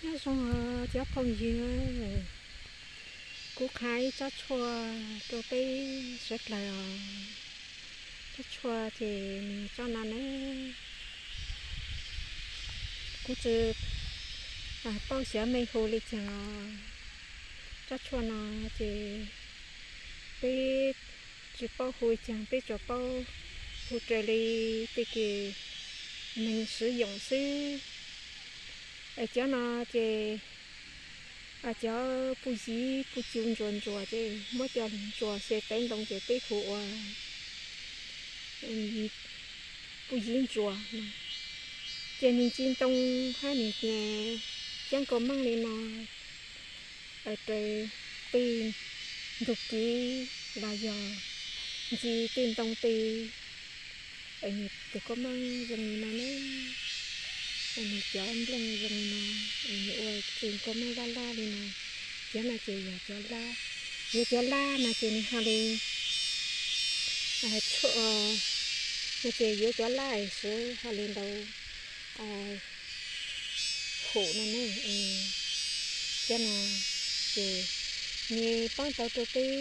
Nyob zoo os cov phooj ywg, kuv qha ib tsob tshuaj rau peb sawv daws os. Tsob tshuaj ces nws tsob no ne, kuv tsis paub xyov nej hu li cas os. Tsob tshuaj no ces peb tsis paub hu li cas, peb tsuas paub hu raws li tej kws neeg swv yoom xwb. Es cov no ces cov puj yig puj cu ntsuas ntsuas ces muab coj lug ntsuas xyaw tawv ntoo ces peb hu ua puj yig ntsuas no. Ces nws ntxi ntoo hab nws ceeb kua meej li no raws tej ntug kiv los yog ntxi tej ntoo tej. Nws tus kua meej zoo li no ne, nws cov nplooj zoo li no, nws ua txi kua meej laj laj li no. Cov no ces yog cov lab, yuav cov lab no ces nws ho li, ces yuav cov lab es xwv ho li ntau hum no ne. Cov no ces nws paab tau rau peb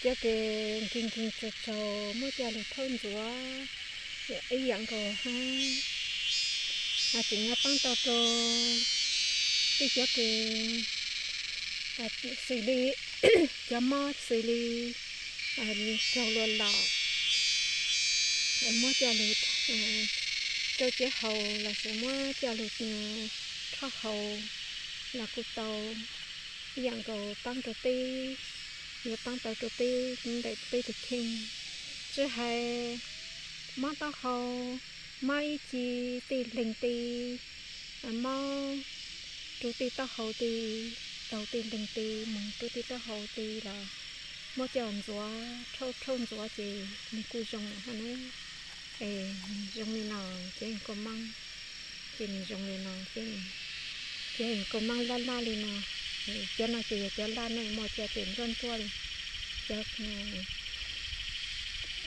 cov kws nkeeg nkeeg tsaug tsaug muab coj lug rhaub ntxuav ib yam nkaus hab. Tseem yuav paab tau rau peb cov kws xws li cov mob xws li raug luag lom, muab coj lug rau tsev haus lossis muab coj lug rhaub haus los kuj tau, ib yam nkaus paab rau peb, yuav paab tau rau peb ntawm peb tus kheej. Tsis hais mob taub hau, mob ib ce, tej leeg ti, mob rua tej taub hau ti, taug tej leeg ti moog rua tej taub hau ti los muab coj ntxuav, rhaub rhaub ntxuav ces nws kuj zoo lawm hab ne. Es nws zoo li no, cov kua meej, ces nws zoo li no, cov kua meej laj laj li no. Cov no ces yog cov laj ne, muaj cov ces ntsuab ntsuab li. Cov,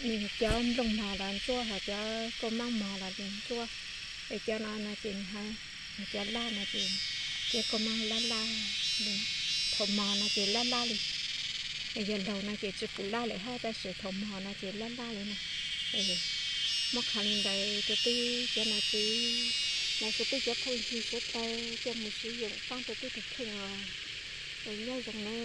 nws cov nplooj mog los ntsuab, ho cov kua meej mog los ntsuab. Es cov no no ces nws, cov laj no ces cov kua meej laj laj li. Thaum mog no ces laj laj li, es yog laug no ces tsis pum laj lawm hab, tab sis thaum mog no ces laj laj li no. Muab qha li ntawd rau peb cov nam txiv lossis peb cov phooj ywg sawv daws coj mus siv yoom paab rau peb tus kheej os. Es nyob zoo ne.